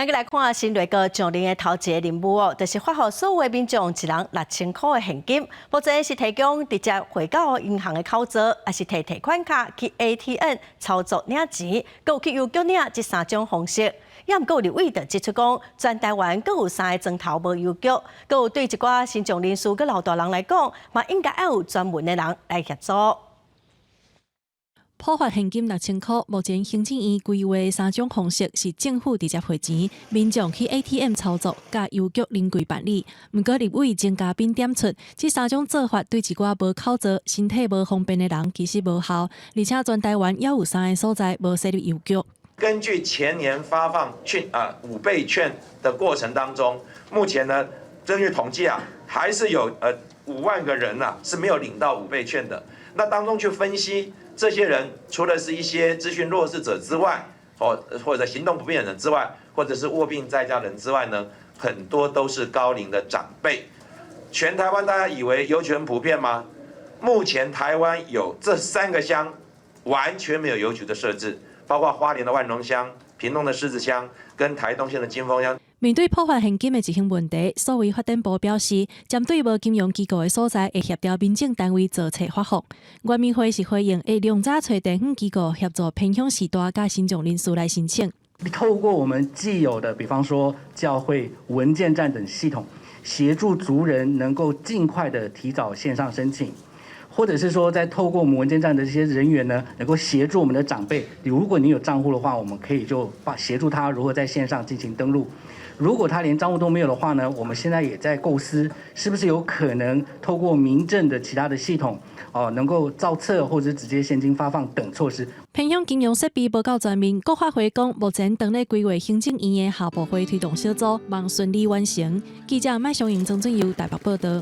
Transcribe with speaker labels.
Speaker 1: 咱閣來看新內閣上任的頭一个任務哦，就是發予所有民眾一人6000箍的現金，目前是提供直接匯到銀行的口座，抑是提提款卡去 ATM 操作領錢，閣有去郵局領這三種方式。也毋過立委就指出講，全台灣閣有三个莊頭無郵局，閣有對一寡身障人士佮老大人來講，嘛應該愛有專門的人來協助。
Speaker 2: 普發現金6000箍，目前行政院規劃三種方式是政府直接匯錢，民眾去 ATM 操作，佮郵局臨櫃辦理。毋過立委鍾嘉賓點出，這三種做法對一寡無口座、身體無方便的人其實無效，而且全台灣猶有三个所在無設立郵局。
Speaker 3: 根據前年發放券啊五倍券的過程當中，目前呢，根據統計啊，還是有5萬個人啊是沒有領到五倍券的。那當中去分析，這些人除了是一些資訊弱勢者之外，或者行動不便的人之外，或者是臥病在家人之外呢，很多都是高齡的長輩。全台灣大家以為郵局很普遍嗎？目前台灣有這三個鄉完全沒有郵局的設置，包括花蓮的萬榮鄉、屏東的獅子鄉跟台東縣的金峰鄉。
Speaker 2: 面對普發現金的執行問題，數位發展部表示，針對無金融機構的所在，會協調民政單位做冊發放。原民會是回應，會量早揣地方機構協助偏鄉序大佮身障人士來申請。
Speaker 4: 透過我們既有的，比方說教會文件站等系統，協助族人能夠盡快的提早線上申請，或者是說，在透過我們文件站的這些人員呢，能夠協助我們的長輩。如果你有賬戶的話，我們可以就把協助他如何在線上進行登錄。如果他連賬戶都沒有的話呢，我們現在也在構思，是不是有可能透過民政的其他的系統，哦，能夠造冊或者直接現金發放等措施。
Speaker 2: 偏鄉金融設備無夠全面，國發會講，目前當咧規劃行政院的下部會推動小組，望順利完成。記者麥雄穎、曾俊佑台北報道。